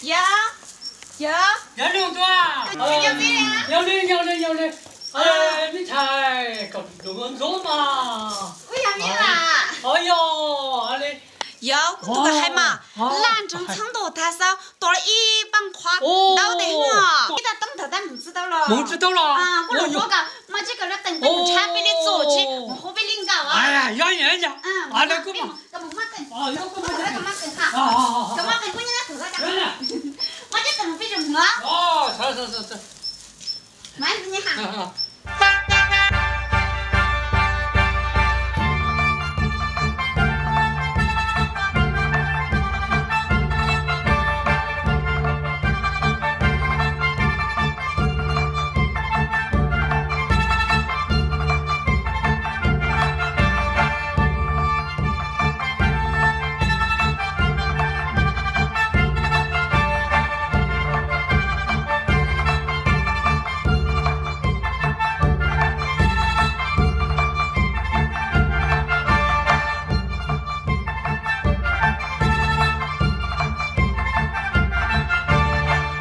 Yog, yog, yog li, yog li, yog li, yog li, me ntxhais, kom ntxuav ntxuav mas. Kuj yog me ntxhais. Yog, kuv tus hais mas, laj ntsees txheeb ntuj tag xwb, tua ib pab qhua ntau tes hwj. Ib tag toob tawm tag mus tsis tau los. Mus tsis tau los. Kuj los ua kom maj tsis kaw lub qee peb mus tshab peb li txuj tsis mus hu peb li nkaus. Yog, yog, yog. Maj tsis kaw peb zoo mus.